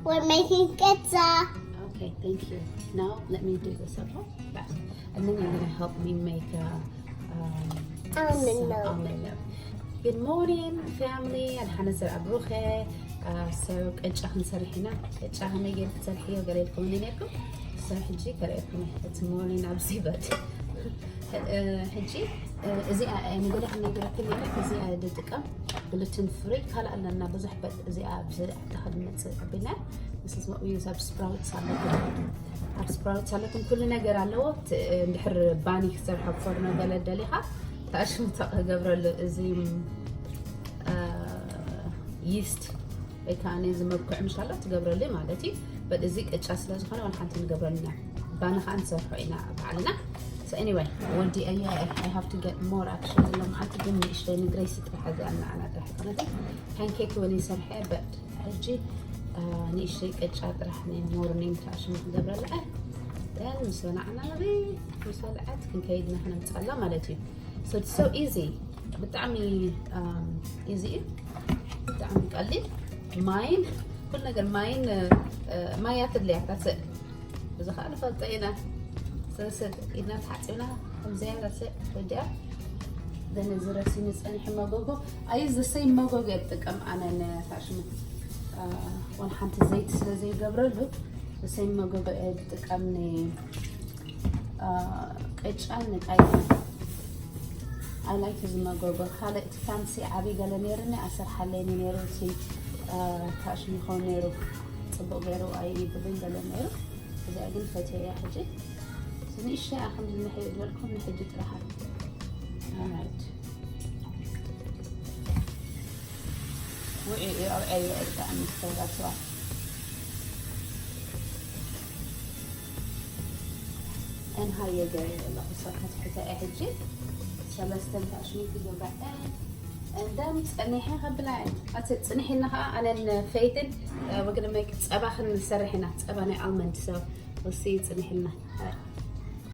We're making pizza. Okay, thank you. Now let me do this, okay? Yes. And then you're gonna help me make a um, Almond some milk. Almond milk. Good morning, family. ኣድሓነ ዘርኣ ብሩኸ። So ቅጫ ክንሰርሕ ኢና። ቅጫ ከመይ ጌርክ ትሰርሕዮ ገለ ኢልኩም ነርኩም። So ሕጂ ከርእየኩም እየ። It's morning ኣብዚ በት ሕጂ እዚኣ ንገለ ክነገረኩም እዚኣ ድጥቀም gluten free ካልእ ኣለና ብዙሕ በት እዚኣ ኣብዚ ኣታኸል መፅእ ኣቢልና This is what we use ኣብ ስፕራውትስ ኣለኩም ኣብ ስፕራውትስ ኣለኩም ኩሉ ነገር ኣለዎ እንድሕር ባኒ ክሰርሖ ፎርኖ ገለ ደሊኻ ታሽሙ ተገብረሉ እዚ yeast ወይ ከዓ ነዚ መብኩዕ ምሻላ ትገብረሉ ማለት እዩ but እዚ ቅጫ ስለ ዝኾነ ዋን ሓንቲ ንገብረልና ባኒ ከዓ ንሰርሖ ኢና ባዕልና So anyway, ወዲ ኣየ I have to get more actually ለምዓንቲ ግን ንእሽተይ ንግረይሲ ጥራሕ እዚ ኣናዓና ጥራሕ ጥነተ pancake እውን ይሰርሐ but ሕጂ ንእሽተይ ቅጫ ጥራሕ ናይ morning ታሽሙ ክገብረላ then ምስ በላዕና ሪ ምስ በልዐት ክንከይድና ክነምፅኣላ ማለት እዩ So it's so easy ብጣዕሚ easy እዩ ብጣዕሚ ቀሊል ማይን ኩሉ ነገር ማይን ማያ ትድልያ that's it እዚ ከዓ ንፈልጦ ኢና ሰብሰብ ኢድና ተሓፂብና ከምዚያ that's it ወዲኣ then እዚ ረሲኒ ፀኒሑ መጎጎ I use the same መጎጎ እየ ዝጥቀም ኣነ ንታሽሙ ዋን ሓንቲ ዘይቲ ስለ ዘይገብረሉ the same መጎጎ እየ ዝጥቀም ቅጫን ንቃይ I like እዚ መጎጎ ካልእ እቲ ፋንሲ ዓብይ ገለ ነይርኒ ኣሰርሓለይኒ ነይሩ እቲ ታሽሙ ይኸውን ነይሩ ፅቡቅ ገይሩ ኣይብልን ገለ ነይሩ እዚኣ ግን ፈትየ እያ ሕጂ ንእሽተይ እያ ከምዚ ንሕይ ዝበልኩም ንሕጂ ጥራሕ Alright ውዒ እዩ ኣብዐየ ብጣዕሚ ዝተብላስዋ እንሃየ ገለ ኣለኹ ሰብ ክትሕተ እየ ሕጂ ሰለስተን ታሽሙ ክገብራ እንደም ፀኒሐ ከብላ ኣተ ፅንሒና ከዓ ኣነን ፈይትን ወግነ መይ ፀባ ክንሰርሕ ኢና ፀባ ናይ ኣልመንድ ሰብ ወሲ ፅንሒና